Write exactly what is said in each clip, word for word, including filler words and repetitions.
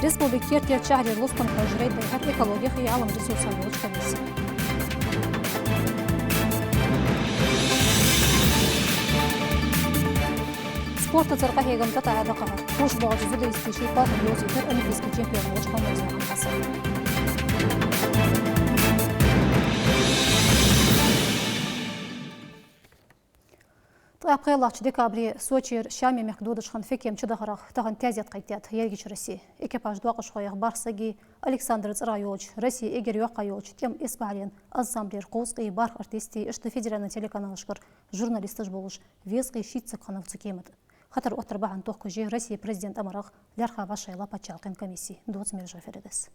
Республика кертерча шахьарера лостамхой рейд дӀайихьар экологех а Ӏалама ресурсех а йолча комиссе. Спортаца къахьегам тӀатӀа а дӀакхухьар. Кхувш боагӀача дзюдоисташа шоай палхӀа йовзийтар олимпийски чемпион волча Ханнурзанаькъан Хьасана. Ткъаь пхелагӀча декабре Сочера Шемара мехка додаш хинна фекем чудахарах тахан таьзет кхайкадаьд ерригача Россе. Экипажа доакъашхоех бархӀ саг а, Александра цӀерагӀа йолча, Россе эггара йоккхагӀа йолча тӀема исбахьален ансамблера кховзткъеи бархӀ артисти, иштта федеральни телеканалашкара журналисташ болаш, везткъеи шийтта саг хиннав цу кема тӀа. Хатар оттара бахьан тохкаш я Россе президента амарах лаьрхӀа вӀашагӀъелла паччахьалкхен комиссе. Дувц Мержой Фаредас.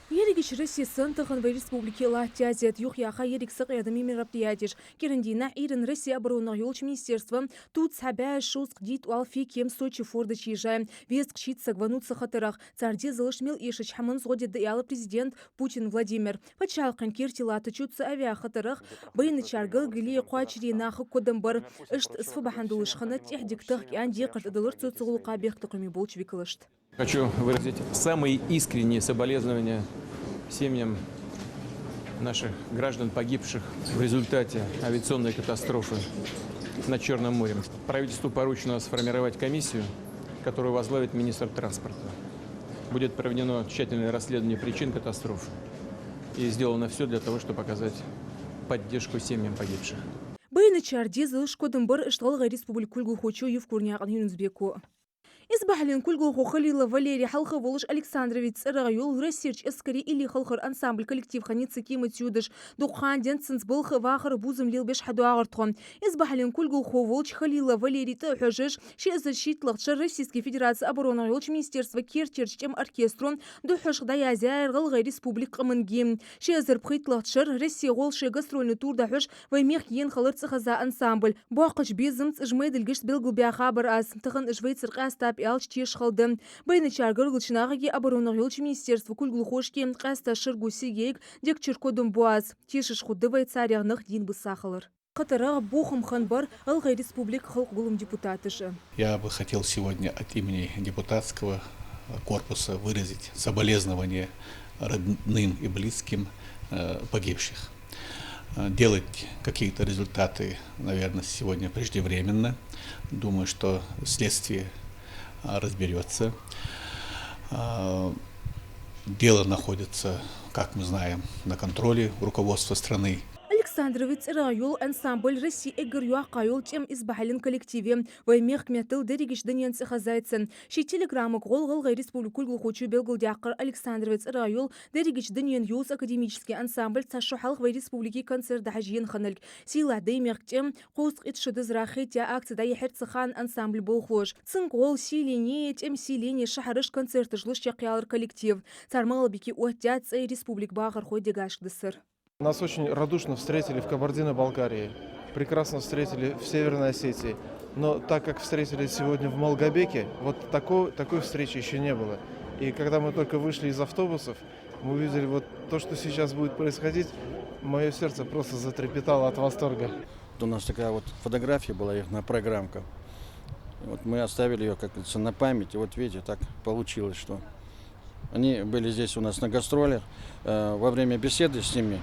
Ерригача Россе санна тахан вай республике латт таьзет, юхаяьха еррига сакъердаме мероприятеш. КӀиранди дийнахьа Ӏуйрийна Россе оборонах йолча министерствон тувца хьабаь шовзткъа дийтта оал фекем Сочи форда чу ежай. Везткъеи шийтта саг веннав цу хатарах. Цар дезалашта мел эшача хӀаманца гӀо дергда аьлар президента Путин Владимира. Паччахьалкхен керте латтача цу авиахатарах байначар галгале кхоачаре нахага кодам бар. Иштта из фу бахьан долаш хиннад тӀехдика тахка аьнна декхар тӀадиллар цо цу гӀулакха бехктокхаме болча викалашта. Хочу выразить самые искренние соболезнования семьям наших граждан, погибших в результате авиационной катастрофы над Чёрным морем. Правительству поручено сформировать комиссию, которую возглавит министр транспорта. Будет проведено тщательное расследование причин катастрофы и сделано всё для того, чтобы оказать поддержку семьям погибших. Байначар дезалашта кодам бар иштта ГӀалгӀай Республика кулгалхочо Евкурнаькъан Юнус-Беко. Исбахьален кулгалхо Халилов Валерий хьалха волаш Александровец цӀерагӀа йола Россерча эскаре илли халхара ансамбль коллектив хиннай цу кема тӀа йодаш. Дукха ха денз цунца балха а вахар а бувзам лелабеш хьадоагӀар тхо. Исбахьален кулгалхо волча Халилов Валерий тӀа а хьожаш, ши эзар шийтталагӀча шера Российски Федераце оборонах йолча министерства кертерча тӀема оркестро духхьашха дӀаяздаьр ГӀалгӀай Республика къаман гимн. Ши эзар пхийтталагӀча шера Россе гӀолла шоай гастрольни тур дӀахьош вай мехка ена хилар цӀихеза ансамбль. Боккхача безамца, уж майдилгашца белгалбаьха бар аз. Тахан уж вайцара къаьстаб аьлча, тешал да. Байначар гаргарча нахага, оборонах йолча министерства кулгалхошка, къаьстта Шаргу Сергейга дикача кодам бу аз. Тешаш хургда вай царех нах дийна биса хилар. Хатарах бохам хинна бар ГӀалгӀай Республика Халкъа Гуллама депутаташа. Я бы хотел сегодня от имени депутатского корпуса выразить соболезнования родным и близким, э, погибших. Э, делать какие-то результаты, наверное, сегодня преждевременно. Думаю, что следствие, а, разберётся. А, дело находится, как мы знаем, на контроле руководства страны. Александровец цӀерагӀа йола ансамбль Россе эггара йоккхагӀа йола тӀема исбахьален коллектив я. Вай мехка меттел дерригача дунен цӀихезай цун. Ший телеграммага гӀолла ГӀалгӀай Республика кулгалхочо белгалдаьккхар Александровец цӀерагӀа йола дерригача дунен йовза академически ансамбль цхьа шу хьалха вай республике концерт дӀахьажа ена хинналга. Сийлахь Даймехка тӀема кховзткъеи итт шу дизара хетаяь акци дӀайихьар цу хана ансамбла болхлоша. Цунга гӀолла сийлен, тӀема сийлен шахьарашка концерташ луш чакхъяьлар коллектив. Цар МагӀалбике оттадаьд цӀай республика бахархой дегашкадисар. Нас очень радушно встретили в Кабардино-Балкарии, прекрасно встретили в Северной Осетии. Но так, как встретили сегодня в Малгобеке, вот такой, такой встречи ещё не было. И когда мы только вышли из автобусов, мы увидели вот то, что сейчас будет происходить, моё сердце просто затрепетало от восторга. Вот у нас такая вот фотография была, их на программка. Вот мы оставили её, как говорится, на память. И вот видите, так получилось, что они были здесь у нас на гастролях. Э, во время беседы с ними,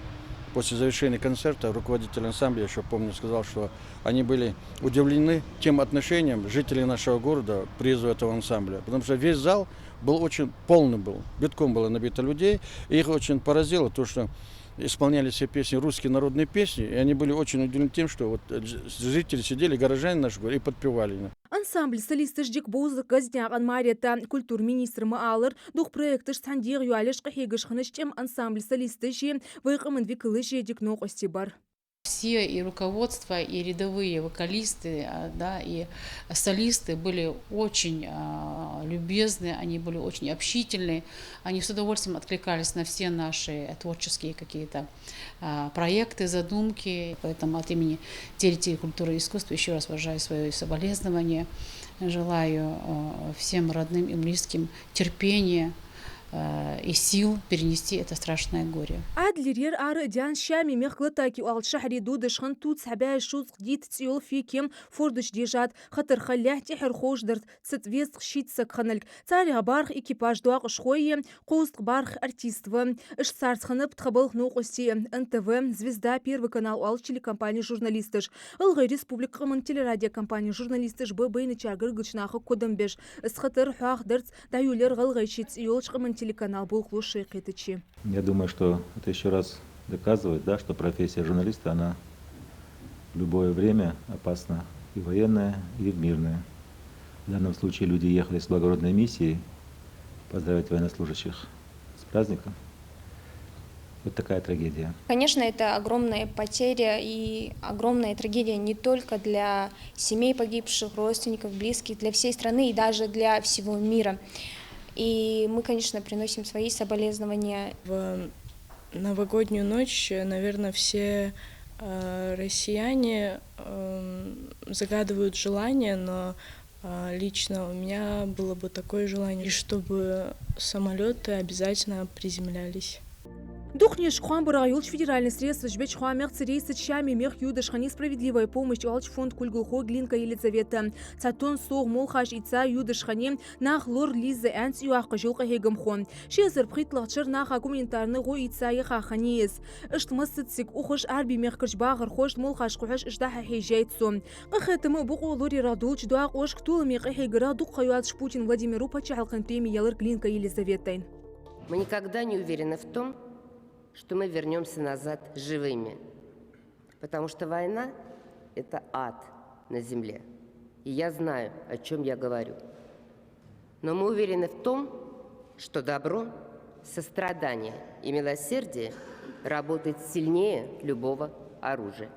после завершения концерта, руководитель ансамбля, я ещё помню, сказал, что они были удивлены тем отношением жителей нашего города к приезду этого ансамбля. Потому что весь зал был очень полный был, битком было набито людей. И их очень поразило то, что исполняли все песни, русские народные песни, и они были очень удивлены тем, что вот, э, ж-, жители сидели, горожане наши, говорю, и подпевали. Ансамбла солисташ дика бовза Гозданаькъан Марета. Культура министра ма аллара, дукха проекташ цхьан дегӀа йоалаеш къахьегаш хиннача тӀема ансамбла солисташи вай къаман викалаши дика новкъостий бар. Все, и руководство, и рядовые вокалисты, а, да, и солисты были очень, а, любезны, они были очень общительны, они с удовольствием откликались на все наши творческие какие-то, а, проекты, задумки. Поэтому от имени деятелей культуры и искусства ещё раз выражаю своё соболезнование. Желаю, а, всем родным и близким терпения, э, и сил перенести это страшное горе. Ӏаьдалера ер ара а даьнна, Шаьме мехка Латакия оалача шахьаре додаш хинна тувцахьа бӀаь шовзткъа дийтта цӀи йола фекем фордаш дежад. Хатар хилалехь, тӀехьара ховш дар цу тӀа везткъа шийтта саг хинналга. Царех бархӀ экипажа доакъашхой я, кхузткъа бархӀ артист ва. Иштта царца хиннаб тха балха новкъостий, НТВ, «Звезда», «Первый канал» оалача телекомпане журналисташ. ГӀалгӀай Республика къаман телерадиокомпане журналисташ ба байначар гаргарча наха кодам беш. Из хатар хьоахадарца дӀайолаяьр ГӀалгӀайче цӀи йолча къаман телеканала болхлоша шоай кхетаче. Я думаю, что это ещё раз доказывает, да, что профессия журналиста, она в любое время опасна, и военное, и в мирное. В данном случае люди ехали с благородной миссией поздравить военнослужащих с праздником. Вот такая трагедия. Конечно, это огромная потеря и огромная трагедия не только для семей погибших, родственников, близких, для всей страны и даже для всего мира. И мы, конечно, приносим свои соболезнования. В новогоднюю ночь, наверное, все, э, россияне, эм, загадывают желания, но, э, лично у меня было бы такое желание, чтобы самолёты обязательно приземлялись. Дукханешка хоам барах йолча федеральни средстваш беча хоамех цу рейсаца Шаьме мехка йодаш хиннай «Справедливая помощь» оалача фонда кулгалхо Глинка Елизавета. Цхьа тонн совгӀа молхаш ийца йодаш хиннай нах лоралеза аьнна цӀи йоаккхаш йола къахьегамхо. Ши эзар пхийтталагӀча шера наха гуманитарни гӀо ийца яха хиннай из. Иштта массаза цига ухаш Ӏарбий мехкарча бахархошта молхаш кхухьаш уж дӀа-хьа хьежай цо. Къахетама а бокъо а лораярах долча доакъошка, толаме къахьегарах дукха ха йоацаш Путин Владимира паччахьалкхен преми ялар Глинка Елизаветайна. Мы никогда не уверены в том, что мы вернёмся назад живыми, потому что война — это ад на земле. И я знаю, о чём я говорю. Но мы уверены в том, что добро, сострадание и милосердие работает сильнее любого оружия.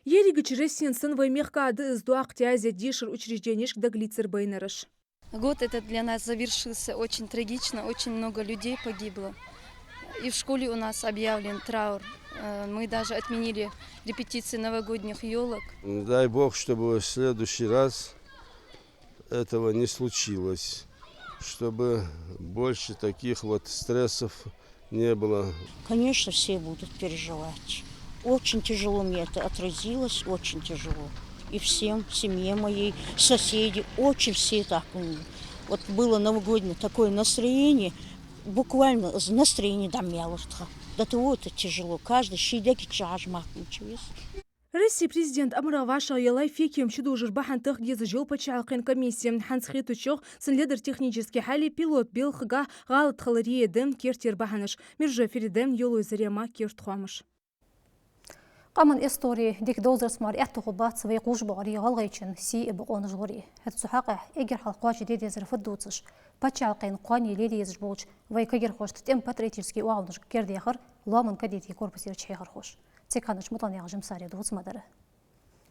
Ерригача Россен санна вай мехка а да из доккха таьзет дешара учрежденешка дагалаьцар байнараш. Год этот для нас завершился очень трагично, очень много людей погибло. И в школе у нас объявлен траур. Э, мы даже отменили репетиции новогодних ёлок. Дай Бог, чтобы в следующий раз этого не случилось, чтобы больше таких вот стрессов не было. Конечно, все будут переживать. Очень тяжело мне это отразилось, очень тяжело. И всем, семье моей, соседи, очень все так, м, вот было новогоднее такое настроение, буквально з-, настроение дӀамаьлар тха. До того это тяжело. Каждый ший дега чу хьажа мара кхувча веза. Россе президента амарах вӀашагӀъеллай фекем чудожар бахьан тахка езаш йола паччахьалкхен комисси. ХӀанз хетачох, цун ледара технически хьали пилота белхагахьа гӀалат хилари да кертера бахьанаш. Мержой Фарида, Йовлой Зарема, керда хоамаш. Къаман истори дика довзарца мара аьттув хургбац вай кхувш боагӀаре ГӀалгӀайчен сий а бокъонаш лорае. ХӀаьта цу хьакъехьа эггара хьалха кхоачашде дезар фуд дувцаш, паччахьалкхен кхоане лелае езаш болча вай кагирхошта тӀема-патриотически оагӀонаш кердадаьхар Лоаман кадетий корпусерча хьехархоша. Цига хиннача МутӀалнаькъан Жамсаре дувц ма дарра.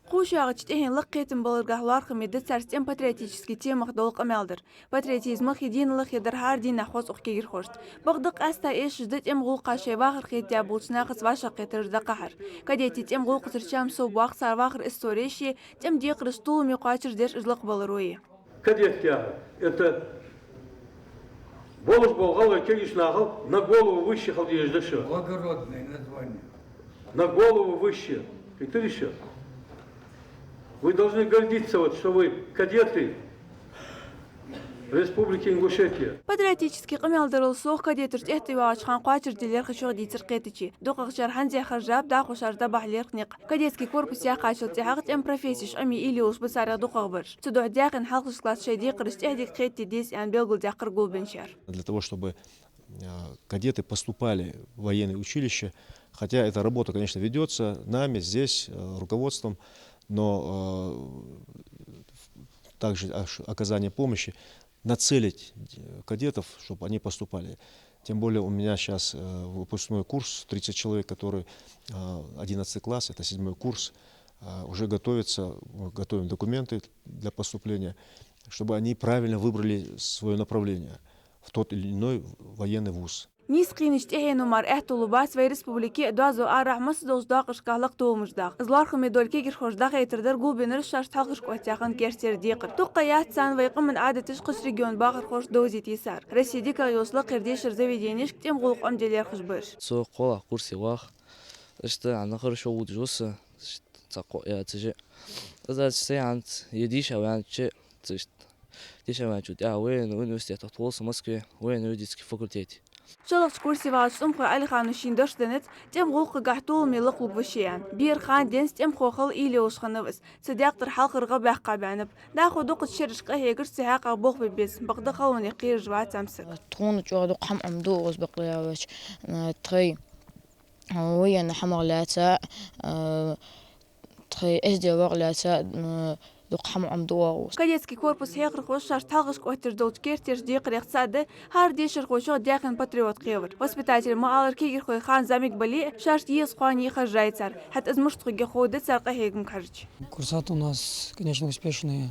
Кхувш йоагӀача тӀехьен лакха кхетам баларгахьа лоархӀаме да царца тӀема-патриотически темах дола къамаьл дар. Патриотизмах е динах е дӀахьара дийнахьа хоза укх кагирхошта. Бакъда къаьстта эшаш да тӀема гӀулакхаш шоай вахар хетаяь болча нахаца вӀашагӀкхетараш дӀакхахьар. Кадетий тӀема гӀулакхацара чам совбоаккх цар вахара истори ший, тӀема декхараш толаме кхоачашдеш уж лакхбаларо а. Кадет яхар — это болаш бола гӀалгӀай кагийча нахал на голову выше хила дезаш да шо. Благородное название. На голову выше. Кхийтарий шо? Вы должны гордиться, вот, что вы кадеты Республики Ингушетия. Патриотически къамаьл дарал совгӀа кадеташ тӀехьтӀайоагӀача хана кхоачашде лаьрхӀачох дийцар кхетаче. ДукхагӀчар хӀанз а хержаб, дӀахо шоаш дӀабахьа лаьрхӀа никъ. Кадетски корпус яьккхачул тӀехьагӀа тӀема профессеш Ӏомае уйла йолаш ба царех дукхагӀбараш. Цудухьа даькъе хьалхарча классашка шоай декхараш тӀехдика кхетаде деза аьнна белгалдаьккхар гулбеннараш. Для того, чтобы, э, кадеты поступали в военные училища, хотя эта работа, конечно, ведётся нами здесь, э, руководством, но, э, также аш-, оказание помощи, нацелить, э, кадетов, чтоб они поступали. Тем более у меня щас, э, выпускной курс, тридцать человек, которые, э, одиннадцатый класс, это седьмой курс, э, уже готовятся, мы готовим документы для поступления, чтобы они правильно выбрали своё направление в тот или иной военный вуз. Нийса кхийнаш тӀехьено мара аьттув лу бац вай республике а, доазол арахьа массадолча доакъашкахь лакха толамаш даха. Из лоархӀаме дола кагирхоша дӀахайтар дар гулбеннараш шоашта хьалхашка оттаяь кхетарца декхар. Дукха ха яц царна вай къаман Ӏадаташ кхыча региона бахархошта довзийта йисар. Россе дикагӀа йолча лакхера дешара заведенешка тӀема гӀулакх Ӏомаде лаьрхӀаш ба уж. Со кхоалагӀа курсе вах. Иштта хӀанз хорошо вувцаш ва со. Иштта цхьаккха яцаш. Из аз сай хӀанз е дийша ваьннача, иштта дийша ваьнначул тӀехьагӀа военный университете тховл со Москве, военно-юридический факультете. ШоллагӀча курсе вагӀача ЦӀумхой Ӏалихана шийна дош деннадац, тӀема гӀулакхагахь толаме лакхлургва ше аьнна. Бера хана денз тӀемахо хила уйла йолаш хиннав из. Цу даькъ тӀара хьалхара гӀа баьккха баьннаб. ДӀахо дукхача шерашка къахьегаш цу хьакъехьа болх бе беза, бакъда халонех кхераш вац цхьа саг. Тхона чӀоагӀа дукха хӀама Ӏомаду укхаза бакъда ваьлча, тхай военни хӀамах лаьца, а, тхай эздел вагӀа лаьца, а, дукха хӀама Ӏомаду оаха. Кадетски корпуса хьехархоша шоашта хьалхашка оттаеш долча кертерча декхарех цаӀ да хӀара дешархочох Дяхин Патриот кхевар. Воспитатель ма аллара, кагирхой хана зӀамига бале а, шоашта еза кхоане хержай цар. ХӀаьта из мишта хургья ховргда цар къахьегамга хьежача. Курсанты у нас, конечно, успешные.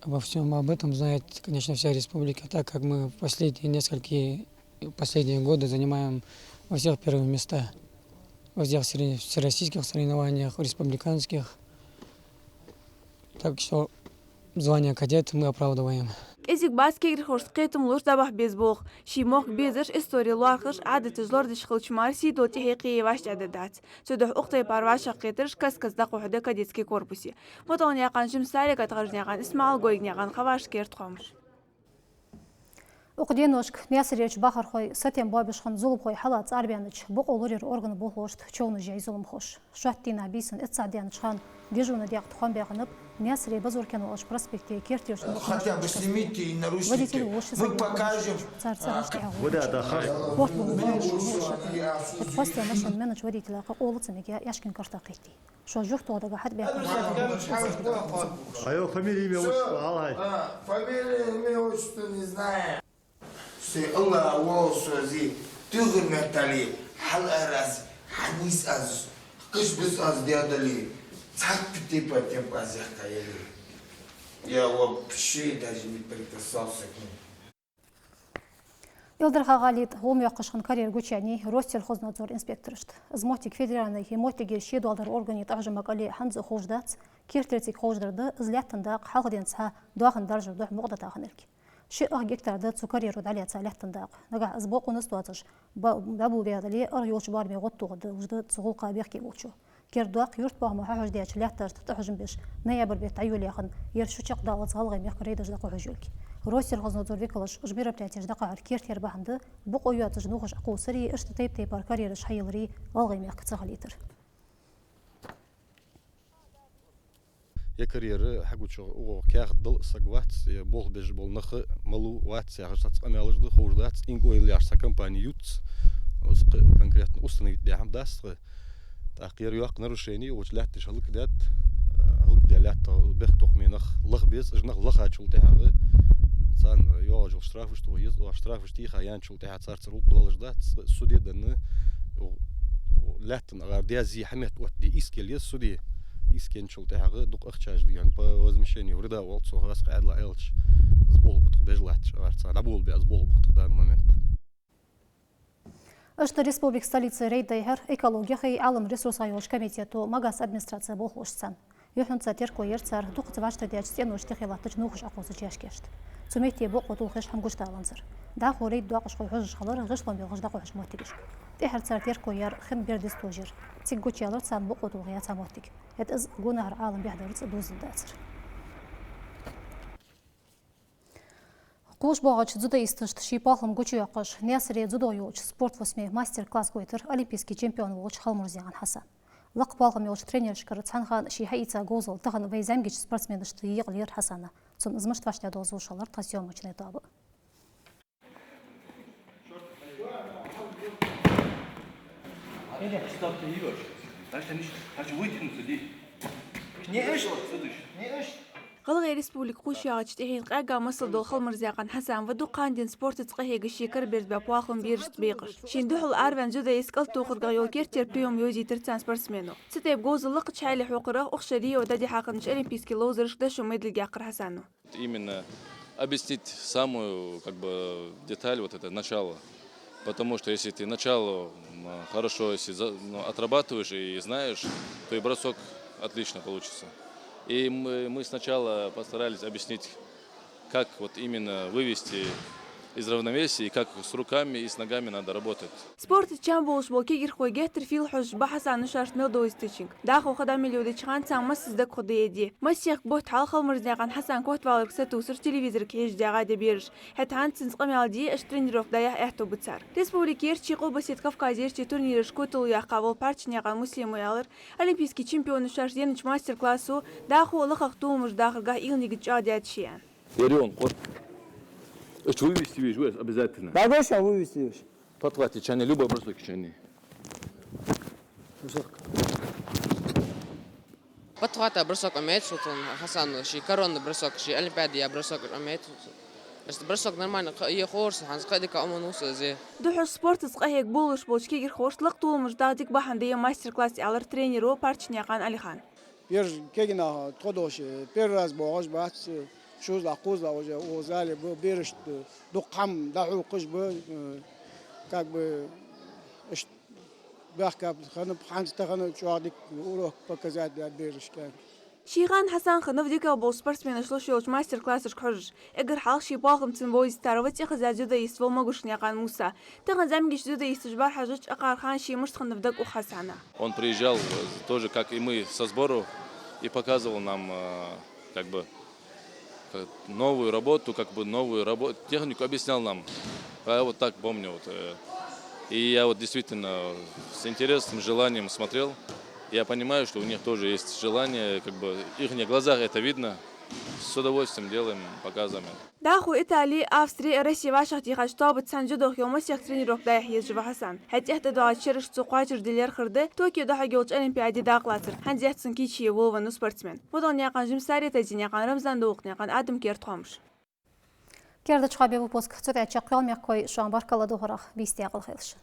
Обо всём об этом знает, конечно, вся республика, так как мы в последние несколько, последние годы занимаем во всех первые места. Во всех сре-, всероссийских соревнованиях, республиканских. Так что звание кадет мы оправдываем. КӀезига бац кагирхошта кхетам луш дӀабахьа беза болх. Ший мохк безараш, истори лоархӀаш, Ӏадаташ лорадеш хилча мара сийдола тӀехье кхее вӀаштӀехьадаргдац. Цудухьа укх тайпара вӀашагӀкхетараш каст-каста дӀакхухьаргда кадетски корпусе. МутӀалнаькъан Жимсари, ГатгӀаржнаькъан ИсмаӀал, Гойгнаькъан Хаваж, «Керда хоамаш». Укх деношка Наьсарерча бахархой сатем боабеш хинна зуламхой хьалаца арабаьннача бокъо лораяра органа болхлошта човнаш яьй зуламхоша. Шоатта дийнахьа бийсан эццахь даьннача хана дежурни даькъе хоам баьккхаб Наьсаре Базоркина оалача проспекте кертерча машинашка. Хотя бы снимите и наручники. Водитель вошас. Мы покажем. Цар цӀагӀа тӀехьа. Корта боху бахаш. Хьо постел машина меннача водителя кхы къола ца мега яшкин картах кхийттай. Шо жугтуха дага хьатӀабаьхкача. Айо, фамилия, имя, отчество, алай. А, фамилия, имя, отчество не знаю. Се Аллах волсози, тугъур меттали, хьал арас, хьанис аз, къиш бис аз дядали, цхьаккха типа темп аз яхкаяли. Я вообще даже не прикасался к ним. Илдарха-ГӀалий тӀа гӀум йоаккхаш хинна карьера гучаяьннай Россельхознадзора инспекторашта. Из моттиг федеральни е моттигера шедоаладара органий тӀахьожама кӀале хӀанз а ховш дац, кертера цига ховш дар да, из лаьттан дакъа хьалха денз хьа доахан даржар духьа мукъадита хиннилга. Ши ах гектар да цу карьеро дӀалаьца лаьттан дакъа. Нагахь из бокъонца доацаш ба-, дӀаболабаь дале, аргӀа йолча бараме гӀод тохаргда, уж да цу гӀулакха бехке волчо. Керда дакъа юртбоахама хьахьожадаьча лаьтташта тӀахьожам беш, ноябрь бетта дӀайолаяь хинна, ер шу чакхдаллалца гӀалгӀай мехка рейдаш дӀакхухьаш йолга. Россельхознадзора викалаша уж мероприятеш дӀакхухьар кертерча бахьан да, бокъо йоацаш нувхаш Ӏокхувсари, иштта тайп-тайпара карьераш хьаялари гӀалгӀай мехка ца хилийтар. Е карьера хьагучох укхох каьхат дала а саг вац, е болх беш бола нах а малув вац яхаш цхьацца къамаьлаш да, ховш дац, инга ойла яхаш цхьа компани юц. Из кхы конкретно установить даь хӀама дац тха. ТӀаккха ер йоккха нарушени, укх лаьтташ хӀалакдаьд, хӀалакдаь лаьттах бехктокхаме нах лаха беза, уж нах лахачул тӀехьагӀа царна йоагӀаш йола штрафаш тоха еза, оаха штрафаш тийха яьнначул тӀехьагӀа царца гӀулакх долаш дац, суде а денна, лаьттан агӀар дезий хьаметта оттаде иск яла еза суде. Иск яьнначул тӀехьагӀа дукха ахчаш дигӀан по возмещению вреда оал цох, аз кхы Ӏаьдала аьлча, из болх ба тха беш латташ, агӀар царна дӀаболабаь из болх ба тха данный момент. Иштта республика столице рейд дӀайихьар экологехи Ӏалама ресурсехи йолча комитето, Магаса администраце болхлошца. Юххьанца терко яьр цар дукхаза вӀаштӀехьадаьча цӀеношта тӀехьа латтача нувхаш Ӏокхувсача яьшкашта. Цу метте бокъо толхаш хӀама гуш даланзар. ДӀахо рейд доакъашхой хьожаш хилар гӀишлон белхаш дӀакхухьача моттигашка. ТӀехьара цар терко яьр хин бер дистожир. Цига гучаяьлар царна бокъо толха яьца моттиг. ХӀаьта из гонахьара Ӏалам бӀехдаларца дувзаденна дацар. Кхувш боагӀача дзюдоисташта ший палхам гучайоаккхаш, Наьсаре дзюдох йолча спорт фусаме мастер-класс гойтар олимпийски чемпион волча Халмурзанаькъан Хьасана. Лакха палхам йолча тренерашкара цхьан хана ше хьаийца говзал тахан вай зӀамигача спортсменашта екъалера Хьасана. Цун из мишта вӀаштӀехьадоагӀа зувш хилар тха съёмочни тоаба. Представь, ты идёшь. Дальше не, дальше вытянуться здесь. Не ишта. Садись. Не ишта. ГӀалгӀай Республика кхувш йоагӀача тӀехьен къаьга масал дола Халмурзанаькъан Хьасан ва дукха ха денз спортаца къахьегаш ший кара берзабаь палхам берашта бекъаш. Шийна духьал араваьнна дзюдоисташа кӀалтохаргахьа йола керттера приём йовзийтар царна спортсмено. Цу тайпа говзал лакхача хьале хьокхарах укх шера Рио дӀадихьа хиннача олимпийски ловзарашка дошо медаль яьккхар Хьасано. Именно Объяснить самую, как бы, деталь, вот это начало. Потому что если ты начало, м, хорошо, если за- ну, отрабатываешь и знаешь, то и бросок отлично получится. И мы, мы сначала постарались объяснить, как вот именно вывести из равновесия, и как с руками и с ногами надо работать. Спорта чам болаш бола кагирхой геттара фийла хьожаш ба Хьасана шоашта мел довзийтачунга. ДӀахо ха дӀа мел йодача хана царна массаза дагахо да е ди. Масех бутт хьалха Халмурзанаькъан Хьасан котваларга сатувсаш телевизорга хьежаш даьгӀа да бераш. ХӀаьта хӀанз цунца къамаьл де, иштта тренировка дӀаяхьа аьттув ба цар. Республикерчеи Къилбаседа Кавказерчеи турнирашка котало яьккха вола Парчанаькъан Муслима аьлар, олимпийски чемпиона шоашта даьча мастер-классо дӀахо лакхагӀа толамаш дахаргахьа уйла-нигат чӀоагӀа даьд ший. Ярион, кхо. Эш вывести веш, веш, обязательно. Да, да, щас вывести веш. Подхват течение, любой бросок течение. Подхвата бросок имеет, вот он, Хьасан, ший коронный бросок, ший Олимпиаде я бросок имеет. Просто бросок нормально, кха-, е хорс, хӀанз кхы дика оман уса зе. Духхьал спортаца къахьега болаш болча кагирхошта лакха толамаш даха дика бахьан да е мастер-класс, аьлар тренеро Парчанаькъан Алихана. Пер кегина тхо долаш, первый раз боагӀаш бац, шозлагӀа, кхозлагӀа уже укх зале ба, берашта дукха хӀама дӀахьокхаш ба, э, как бы, иштта баьхкаб, хӀанз тахан чӀоагӀа дика урок показать даьд берашка. Ший хана Хьасан хиннав дикагӀа болча спортсменашта луш йолча мастер-классашка хьожаш. Эггара хьалха ший похӀма цунна бовзийтар ва цӀихеза дзюдоист вола Могушканаькъан Муса. Тахан зӀамигача дзюдоисташа бӀарахьежача, акхар хана ший мишта хиннав дага укх Хьасана. Он приезжал, э, тоже, как и мы, со сбору, и показывал нам, э, как бы, э, новую работу, как бы новую рабо- технику объяснял нам. А я вот так помню, вот, э, и я вот действительно с интересом, с желанием смотрел. Я понимаю, что у них тоже есть желание, как бы, в ихних глазах это видно. С удовольствием делаем, показываем. ДӀахо Итали, Австри, Россе вӀашагӀтехача тоабаца цхьана дзюдох йола масех тренировка дӀаяхьа езаш ва Хьасан. ХӀаьта тӀехьа дӀадоагӀача шерашца цо кхоачашдилар хургда Токио дӀахьоргйолча Олимпиаде дакъа лацар. ХӀанз яц цун кийчо е волавеннав спортсмен. Мудалнаькъан Жимсари, Тазинаькъан Рамзан, Довханаькъан Адам, Керда хоамаш. Керда хоамий выпуск цу тӀа чакхъяьлар, мехкахой, шоана баркал духарах, бийса даькъала хийла шун.